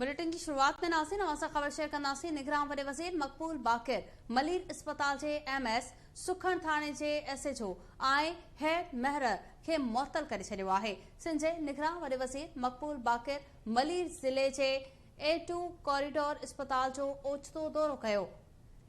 Bulletin جي شروعات ۾ ناظرين اوهان سان خبر شيئر ڪنداسين نگران وڏي وزير مقبول باقر ملير اسپتال جي ايم ايس سکڻ ٿاڻي جي ايس ايڇ او ۽ هيڊ محرر کي معطل ڪري ڇڏيو آهي سنڌ جي نگران وڏي وزير مقبول باقر ملير ضلعي جي اي ٽو ڪوريڊور اسپتال جو اوچتو دورو ڪيو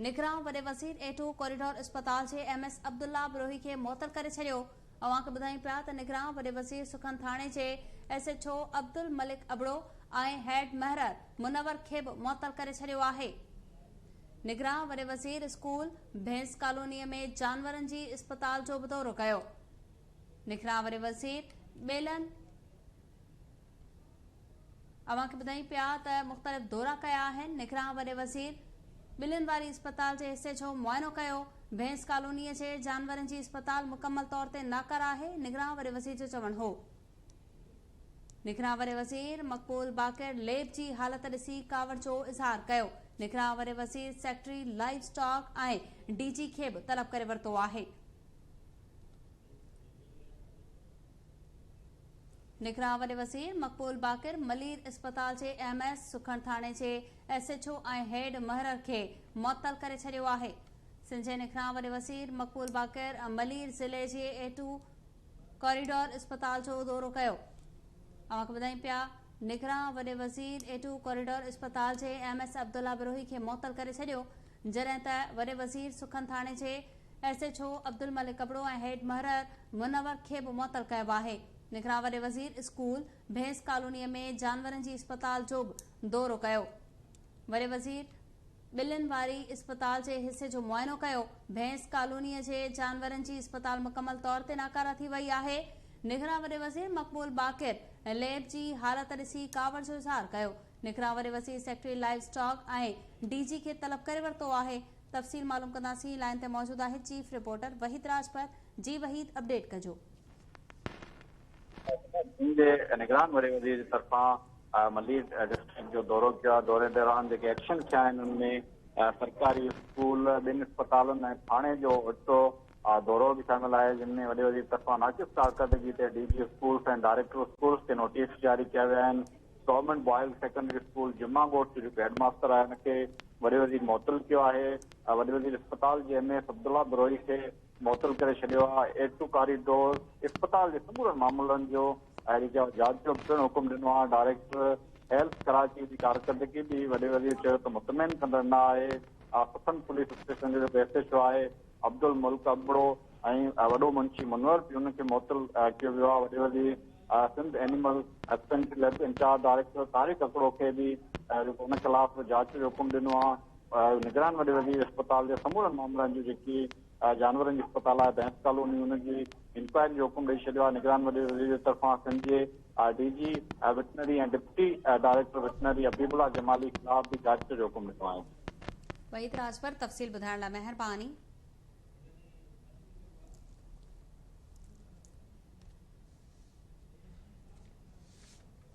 نگران وڏي وزير اي ٽو ڪوريڊور اسپتال جي ايم ايس عبدالله بروهي کي معطل ڪري ڇڏيو. اوهان کي ٻڌايون پيا ته نگران وڏي وزير سکن ٿاڻي جي S H O Abdul Malik Abro ۽ head Muharrar Munawar کي به معطل ڪري ڇڏيو آهي. نگران وڏي وزير اسڪول ڀينس ڪالوني ۾ جانورن جي اسپتال جو به دورو ڪيو. نگران وڏي وزير ٻيلن. اوهان کي ٻڌايون پيا ته مختلف دورا ڪيا آهن، نگران وڏي وزير ٻلين واري اسپتال جي حصي جو معائنو ڪيو، ڀينس ڪالوني جي جانورن جي اسپتال مڪمل طور تي ناڪاره آهي، نگران وڏي وزير جو چوڻ هو. نگران وڏي وزير مقبول باقر ليب جي حالت ڏسي ڪاوڙ جو اظهار ڪيو، نگران وڏي وزير سيڪريٽري لائيو اسٽاڪ ۽ ڊي جي کي به طلب ڪري ورتو آهي. نگران وڏي وزير مقبول باقر ملير اسپتال جي ايم ايس سکڻ ٿاڻي جي ايس ايڇ او ۽ هيڊ محرر کي معطل ڪري ڇڏيو آهي. سنڌ جي نگران وڏي وزير مقبول باقر ملير ضلعي جي اي ٽو ڪوريڊور اسپتال جو دورو ڪيو. اوهان کي ٻڌايون پيا نگران وڏي وزير اي ٽو ڪوريڊور اسپتال جي ايم ايس عبدالله بروهي کي معطل ڪري ڇڏيو جڏهن ته وڏي وزير سکن ٿاڻي جي S H O Abdul Malik Abro ۽ head Muharrar Munawar کي به معطل ڪيو آهي. نگران وڏي وزير اسڪول ڀينس ڪالوني ۾ جانورن جي اسپتال جو به دورو ڪيو. وڏي وزير ٻلين واري اسپتال جي حصي جو معائنو ڪيو. ڀينس ڪالوني جي جانورن جي اسپتال مڪمل طور تي ناڪاره ٿي وئي آهي. نگران وڏي وزير مقبول باقر ليب جي حالت ڏسي ڪاوڙ جو اظهار ڪيو. نگران وڏي وزير سيڪريٽري لائيو اسٽاڪ ۽ ڊي جي کي طلب ڪري ورتو آهي. تفصيل معلوم ڪنداسين لائين تي موجود آهي چيف رپورٽر وحيد راڄپر جي وحيد اپڊيٽ ڪجو. جي نگران وڏي وزير جي طرفان ملير ڊسٽرڪٽ جو دورو ڪيو آهي دوري دوران جيڪي ايڪشن ٿيا آهن ان ۾ سرڪاري اسڪول ٻن اسپتالن ۽ ٿاڻي جو اوچتو دورو به شامل آهي جن ۾ وڏي وزير طرفان ناقص ڪارڪردگي تي ڊي جي اسڪولس ۽ ڊائريڪٽر اسڪولس کي نوٽيس جاري ڪيا ويا آهن government boys secondary school Juma Goth جو جيڪو هيڊ ماستر آهي ان کي وڏي وزير معطل ڪيو آهي، وڏي وزير اسپتال جي ايم ايس عبدالله بروهي کي معطل ڪري ڇڏيو آهي، اي ٽو ڪاريڊور اسپتال جي سمورن معاملن جو جاچ جو پڻ حڪم ڏنو آهي، ڊائريڪٽر هيلٿ ڪراچي جي ڪارڪردگي به وڏي وزير چيو ته مطمئن ڪندڙ نه آهي، سکن پوليس اسٽيشن جو جيڪو ايس ايڇ او آهي عبدالملڪ ابڙو ۽ وڏو منشي منور به ان کي معطل ڪيو ويو آهي، وڏي وزير Sindh animal husbandry lab incharge director Tariq Hakro کي به ان خلاف جاچ جو حڪم ڏنو آهي. نگران وڏي وزير اسپتال جي سمورن مامرن جون جيڪي جانورن جي اسپتال آهي ڀينس ڪالوني ان جي انڪوائري جو حڪم ڏئي ڇڏيو آهي. نگران وڏي وزير جي طرفان سنڌ جي D G veterinary ۽ deputy director veterinary Habibullah Jamali خلاف به جاچ جو حڪم ڏنو آهي. وحيد راڄپر تفصيل ٻڌائڻ لاء مهرباني.